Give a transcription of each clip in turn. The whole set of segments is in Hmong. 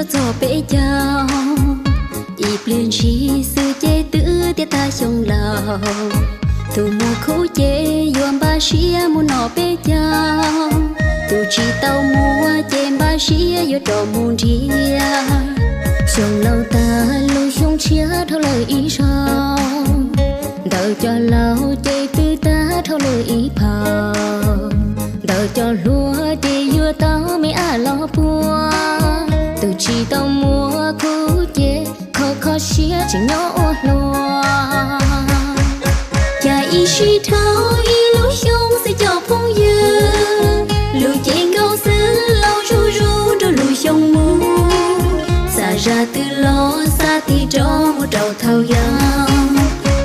Txog peb caug, ib pliag ntshis xwb ces twb tiav tag xyoo laus. Tus muaj khub ces yuav npaj siab mus noj peb caug. Tus tsis tau muaj ces npaj siab yuav rov mus nrhiav. Xyoo laus tag lub xyoo tshiab dhau lawm ib zaug. Ntawm cov laus ces twb tag dhau lawm ib phaum. Ntawm cov hluas ces yuav tau me ab los puag. Tus tsis tau muaj khub ces kho kho siab tseem nyob ua hluas. Cas ib sij dhau ib lub xyoo xwb cov phooj ywg, lub cev nkaus xwb laus zuj zus rau lub xyoo mus. Xav zaj twg los xav tig rov mus rau thaum yau.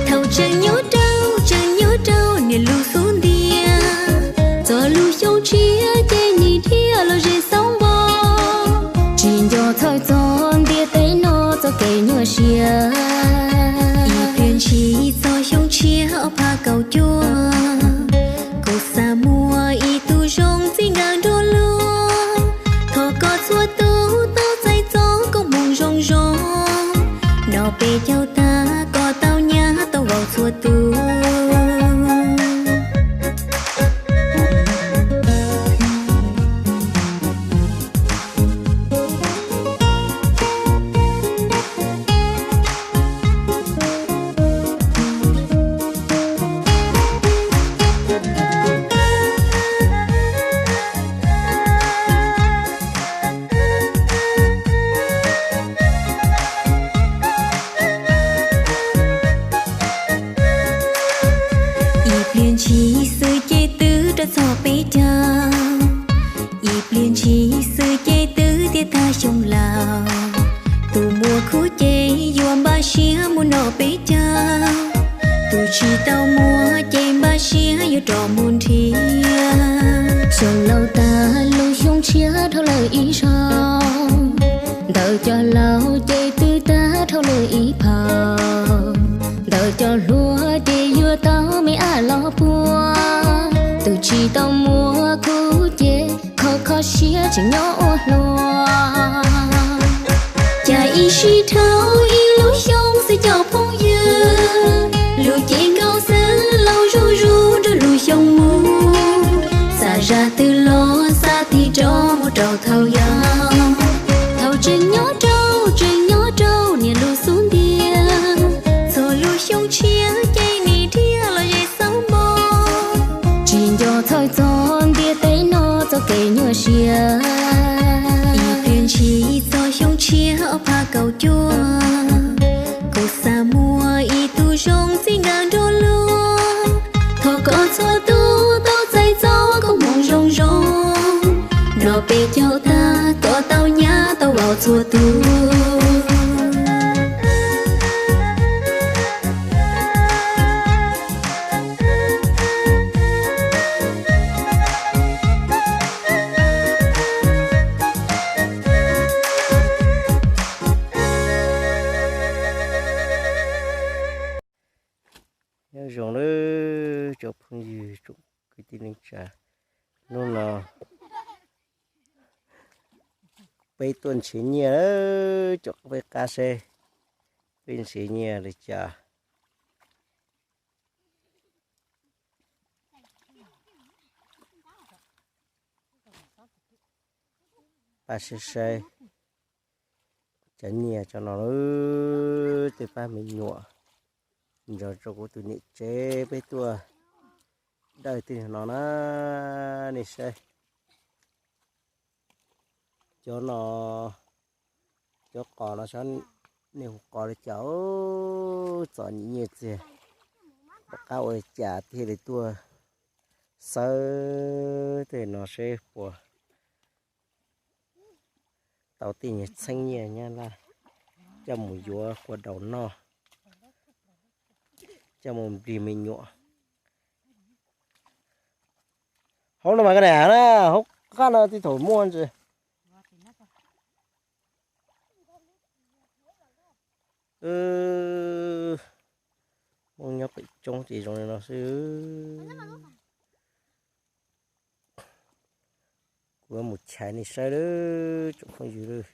Thaum tseem nyob rau, tseem nyob rau niam lub xub ntiag, txog lub xyoo tshiab ces nim dhia los ze xauv npo. Tsis nco txhawj txog ntiaj teb no txoj kev nyuaj siab. Ib pliag ntshis txog xyoo tshiab ob phav kaum cuaj, kuv xav muaj ib tug zoo txij nkawm nrog luag. Thov kom txhua tus tau txais txoj koob hmoov zoo zoo, noj peb caug tag kom tau nyab tau vauv txhua tus. Ib pliag ntshis xwb ces twb rov txog peb caug. Ib pliag ntshis xwb ces twb tiav tag xyoo laus. Tus muaj khub ces yuav npaj siab mus noj peb caug. Tus tsis tau muaj ces npaj siab yuav rov mus nrhiav. Xyoo laus tag lub xyoo tshiab dhau lawm ib zaug. Ntawm cov laus ces twb tag dhau lawm ib phaum. Ntawm cov hluas ces yuav tau me ab los puag. Tus tsis tau muaj khub ces kho kho siab tseem nyob ua hluas. Cas ib sij dhau ib lub xyoo xwb cov phooj ywg, lub cev nkaus xwb laus zuj zus rau lub xyoo mus. Xav zaj twg los xav tig rov mus rau thaum yau. Thaum tseem nyob rau, tseem nyob rau niam lub xub ntiag, txog lub xyoo tshiab ces nim dhia los ze xauv npo. Tsis nco txhawj txog ntiaj teb no txoj kev nyuaj siab. Ib pliag ntshis txog xyoo tshiab ob phav kaum cuaj, kuv xav muaj ib tug zoo txij nkawm nrog luag. Thov kom txhua tus tau txais txoj koob hmoov zoo zoo, noj peb caug tag kom tau nyab tau vauv txhua tus. Nyob zoo lawm tsoom phooj ywg tsoom kwv tij neej tsa, hnub no peb tuaj nrhiav nyiaj lawm, coj peb qab seb peb nrhiav nyiaj li cas. Pab saib saib cov nyiaj cov no lawm, tej pab me nyuam nrog rau kuv tus niam tsev peb tuaj dawj tej no na, nej saib. Cov no, cov qos no xyov nej hu qos li cas, txom nyem nyiaj txiag, pom qab ua li cas thiaj li tuaj xawb tej no seb puas tau tej nyuag txheeb nyiaj Nyab Laj coj mus yuav kua daus noj, coj mus nplig me nyuam. Hauv no mas koj niam na, hauv qab no tej thaum muaj ntsis. Muaj nyob pem roob ces zoo li no xwb. Kuv mus chais nej saib lawm tsoom phooj ywg lawm.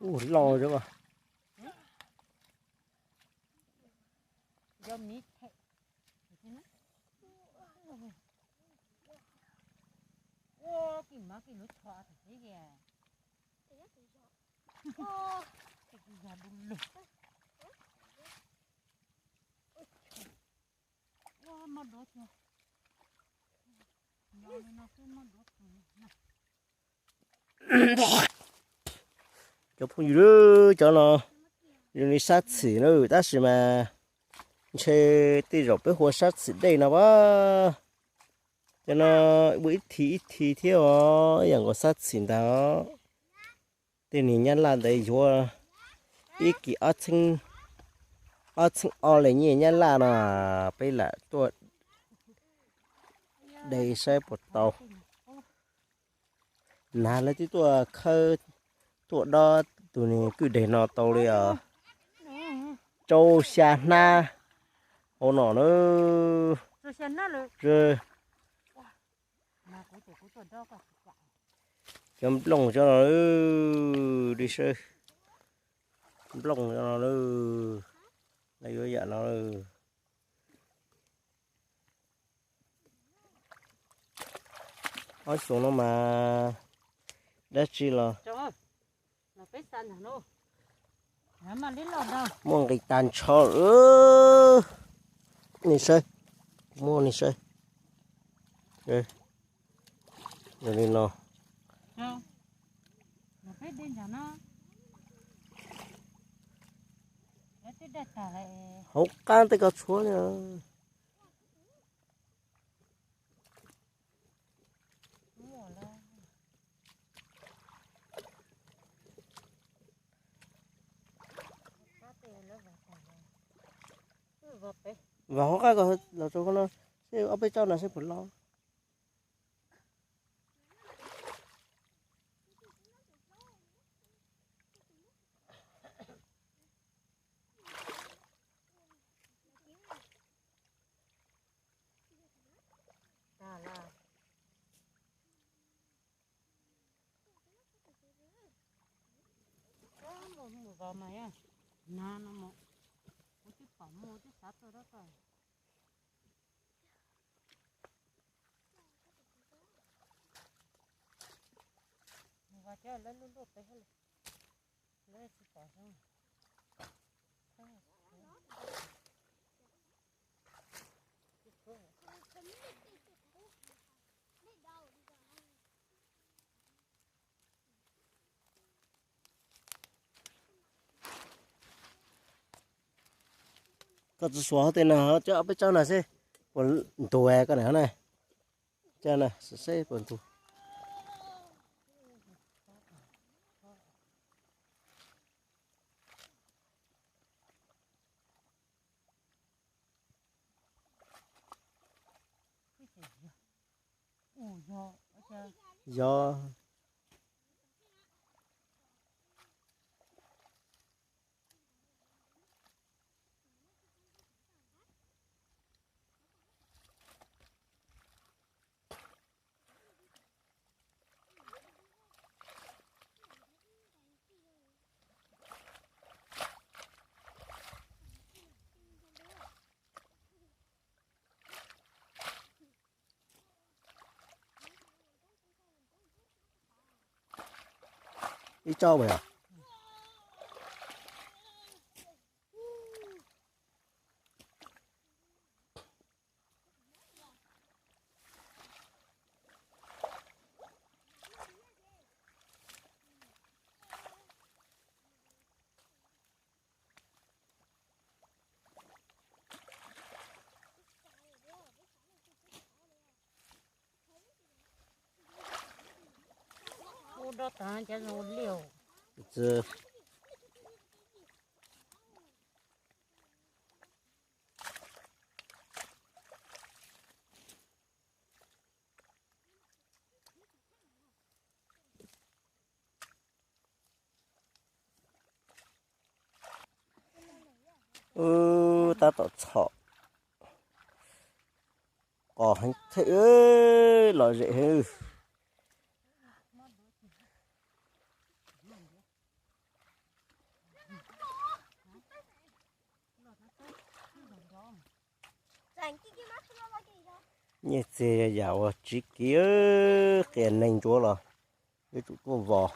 Ub, loj zog. Cov phooj ywg, cov no zoo li sab txhim na, tab sis mas ntshe tej zaum peb hu ua sab txhim dej no as. Cov no ua ib thi ib thi thiab os, ib yam nkaus sab txhim ntag os. Tej niag nyab laj ntawd yuav ib kis ob txheeb ob le nyiaj nyab laj no, peb lam tuaj de saib puas tau. Nag lawv twb tuaj khawb tuaj dob tus niag kwj deg no tau li os. Rau xya hnab hauv no na. Cov nplooj cov no, nplooj cov no, lawv yuav yam no. Ob xyoos no mas dab tsi los muaj nqis tag nrho. Nej saib, muaj nej saib. Zoo li no. Hauv qab tej ko tshuav li. Vam hauv qab ko los rau qhov no, seb ob peb tsob no seb puas loj. Mus mus zov mas na, no mus, kuv twb pom muaj twb xav tuaj dab tsi. Mus zov cov lawv luaj luaj pem hauv li, lawv tsis pom xyov. Koj tsis suav hauv tej no, coj peb tsob no seb puas ntuag koj na. Coj na seb puas ntuag. Yog. Ib tsob mas yog. Tab tom txhom. qos heev thiab, lom zem heev. Nyiaj txiag yam uas tsiv kiv, qias neeg ntsuav los yuav tsum tuaj vos.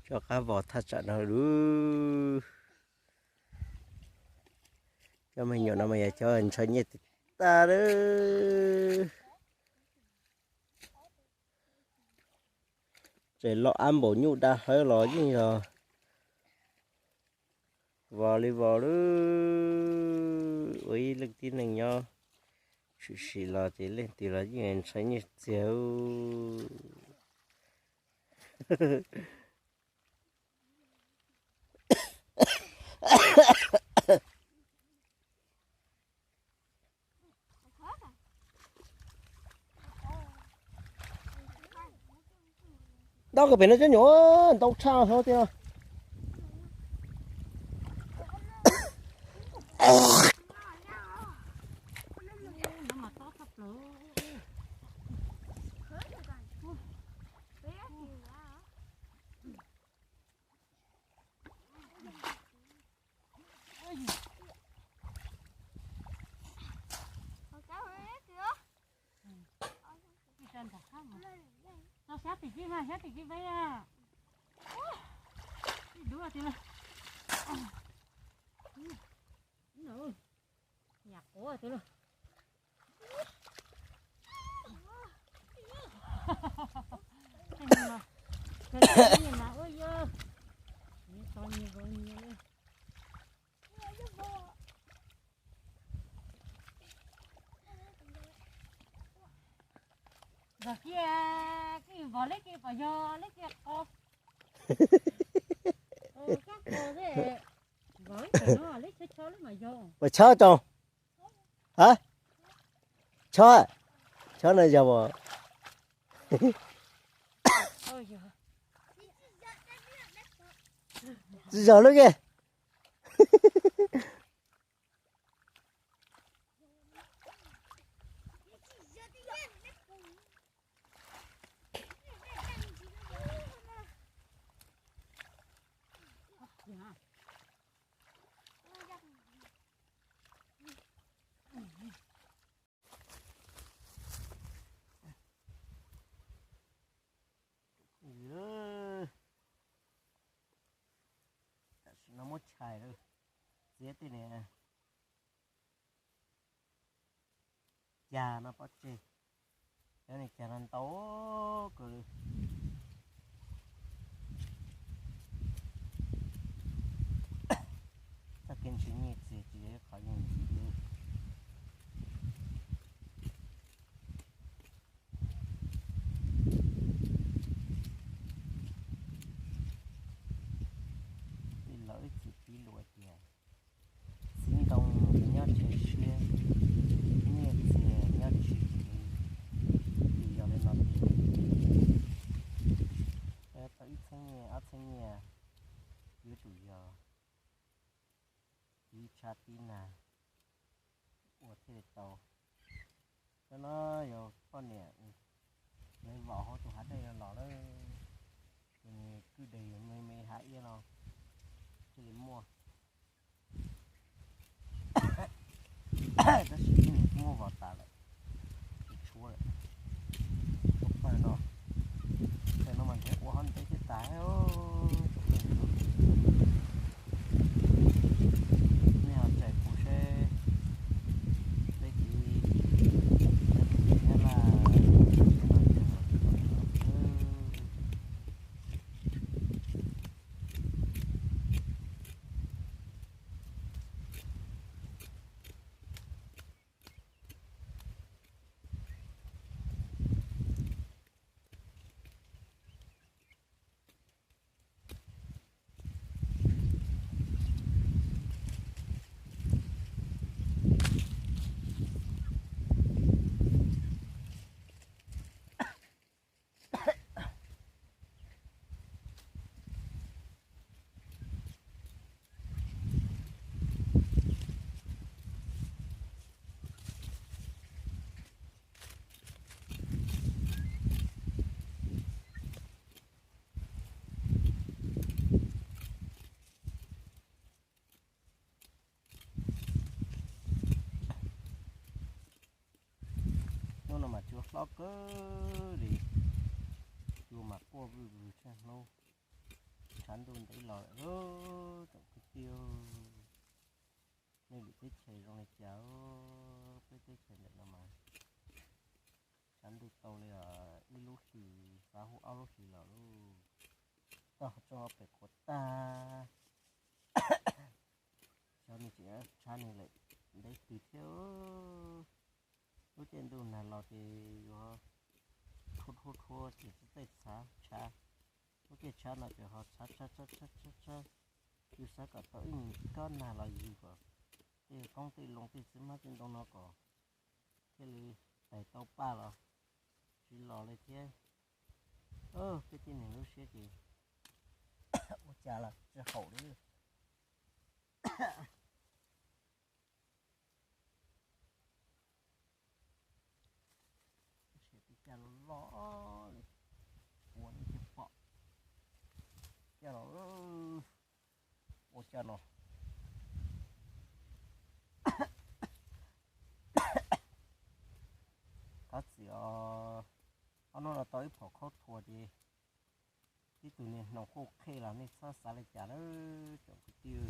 Rov qab vos thaj tsam no lawm. Cov me nyuam no mas yog cov ntshaw nyiaj tag lawm. Tseem loj ab npaum nyuj dab hawb los yeej yog vos li vos lawm. Ua ib leej tib neeg nyob tshwm sim los ces leej twg los yeej ntshaw nyiaj txiag. Ntau kawg pem no cov nyuam ntau tshaj hov tiag. Xyab tim ci mas, xyab tim ci peb. Ib dub tiag lawm. Yam quav tiag lawm. Ua yog, tso nyias nyias li. Vos kiag, vos leb kiag pom yog leb kiag qos. Ua tshab tso. Ha? Tshab, tshab no yog vos. Tsis yog lub ke. Tam sim no muab chais lawm, txiav tej niag cag no pov tseg, cov niag cag no ntau kawg li. Txoj kev ntshaw nyiaj txiag tsis yog ib qho yooj yim li. Tij laug ib txwm piv lus tias, txiv ntoo nyob tsev siab, nyiaj txiag nyob tsev kev. Ces yog li no ces peb tau ib txheeb Tsum yog tib tshav tib nag ua thiaj li tau. Cov no yog poj niam lawv vom hauv tus hav dej no los lawm, ces nws kwj deg me me hav iab no thiaj li muaj. Tab sis nws muaj vos tas lawm, tshuav lawm. Pawg no, pawg no mas nrhiav ua hauv ntev thiaj tas. Nej ho txais kuv seb peb kev nyob Nyab Laj, Hnub no mas cua hlob kawg li, cua mas quaj vwj vwg tshaj hnub, tshav ntuj ntev los lawm tsoom kwv tij. Nej lwm teb chaws zoo li cas? Peb teb chaws ntawm no mas tshav ntuj tau li ib lub hlis xav hu ob lub hlis los lub toj tso pem qhuav tag. Xyov nws tseem tshav nws lawm ntev twg thiab. Lub caij ntuj nag los ces yuav rhuav rhuav rhuav ces txhais tej txhav tshav. Lub caij tshav no ces ho tshav tshav tshav tshav tshav tshav. Yus xav kom tau ib nyuag kob nag los yus kom tej qoob tej loo tej txiv hmab txiv ntoo no kom thiaj li tais tau paj los tsis los li thiab. Peb tib neeg lub siab ces ua cas los tsis haum li. Tab sis tej caj los loj li, ua li thiaj pom. Caj los ua caj no. Thov txim os, ob hnub no tau ib phom khaub thuas ces tib tug niag hnoos quaj qhej los nej txhob xav li cas na tsoom kwv tij.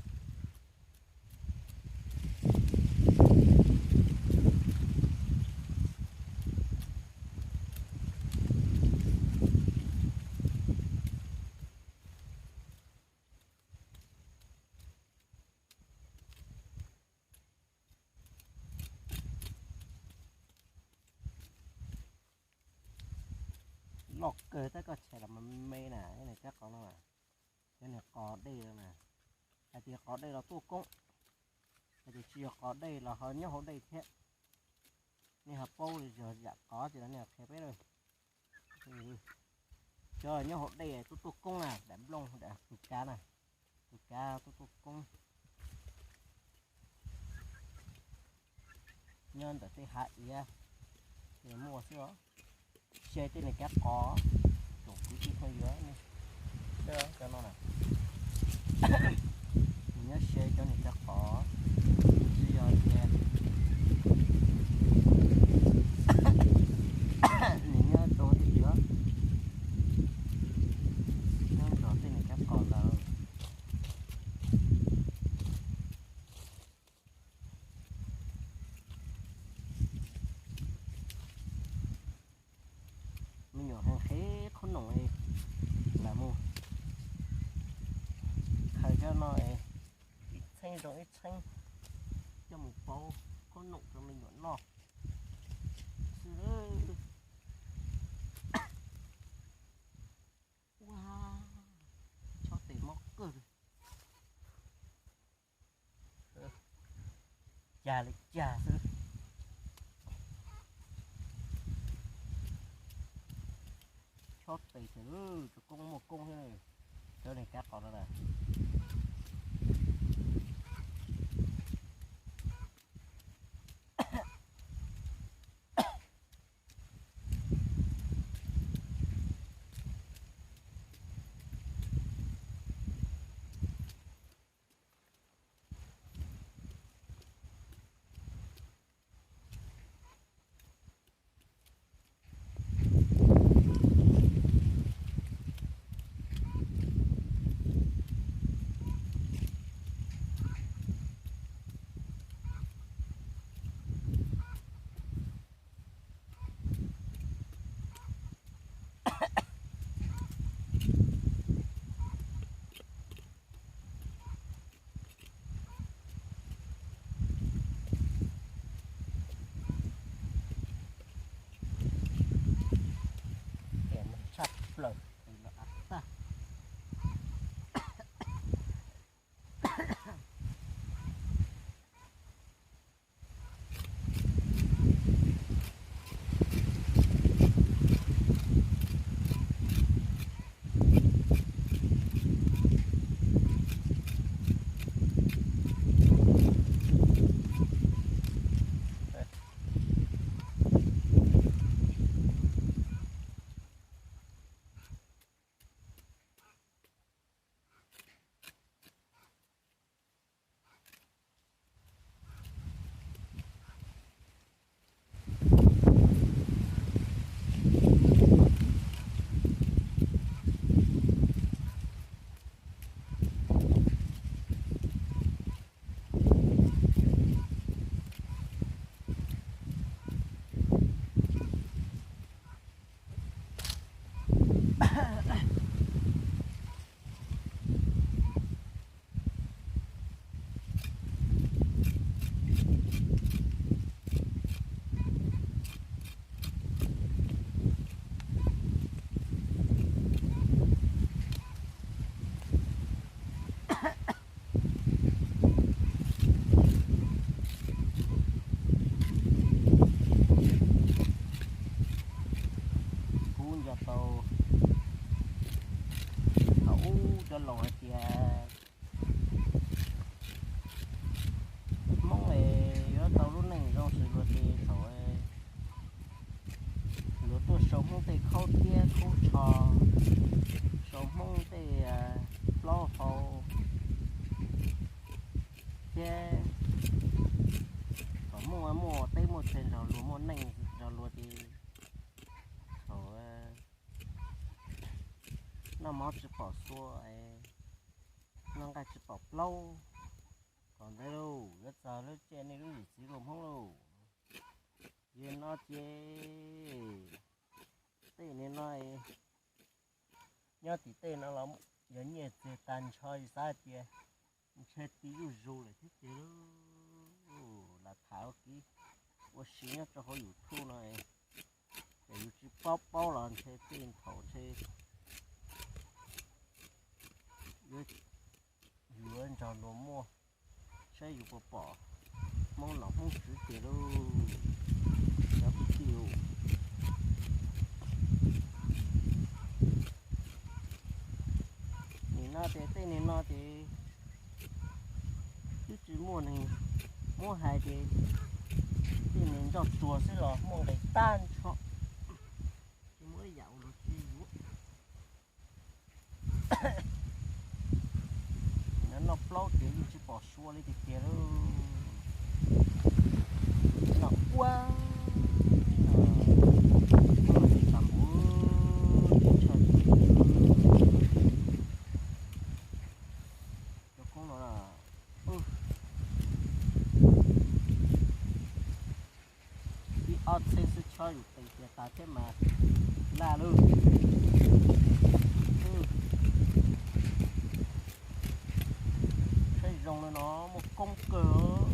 Loj kawg tab koj tshais los me me na, cov niag kab qos no, cov niag qos dej no na. Hais tias qos dej los tuaj koob, hais tias tsis yog qos dej los ho nyob hauv dej thiab. Nej ho paub yog yam qos ces los nej qhia peb lawm. Cov nyob hauv dej tuaj tuaj koob na, daim nplooj, tus kav na, tus kav tuaj tuaj koob. Nyob ntawm tej hav iav ces muaj xwb os. Xyov tej niag kav qos, tsoom kwv tij phooj ywg, cov no na, nws nyob xyov cov niag kav qos, tsis yog tias nws nyob rau tej twg, nyob nrog tej niag kav qos ntawd. Me nyuam heev qhev qhob noom li, lam mus khaws cov no ib txheeb zoo ib txheeb coj mus pauv qhob noom rau me nyuam noj xwb. Ua, chob tes mob kawg li. Cag li cag xwb. Chob tes ces tus koob muaj koob thiab, cov niag kav qos no na. Kuv nco tau thaum ub cov laus hais tias Hmoob es yuav tau lub neej zoo xws luag ces thaum luag tuaj sau Hmoob tej khaub thiab khaub tsho, sau Hmoob tej plaub hau thiab kom muaj muaj teb muaj chaw nrog luag, muaj neej nrog luag ces thaum noj mov tsis pom xua, noj nqaij tsis pom plaub. Thaum ntawd lauj, yuav txog lub caij nej lub yim txiv luag Hmoob lauj. Yog no ces tej niag no nyob tim tej no los yog nyiaj txiag tag nrho, xav tias ntshe ti zuj zus lawm thiab ces lauj. Lam tham ua kev ua si nyob rau hauv YouTube no, ces yus tsis paub paub los ntshe tej thaum ntshe yuav, yuav nrog luag muaj, saib yus puas pom Hmoob nom Hmoob tswv tiag lauj, cov kwv tij. Nim no ces tej niag no ces twb tsis muaj neeg muab hais ces tej niag nroj tsuag xwb los muaj nqis tag nrho, tsis muaj ib yam ua luag tsis yuav. Noj plaub ces yeej tsis pom sua li tiag tiag lauj. Noj ua, ua tsis tas npaum, tsis tshaj, cov khoob no na, ib ob txheeb xwb chob yus tes tias tas thiab mas laj lauj. Saib zoo li no muaj koob kawg.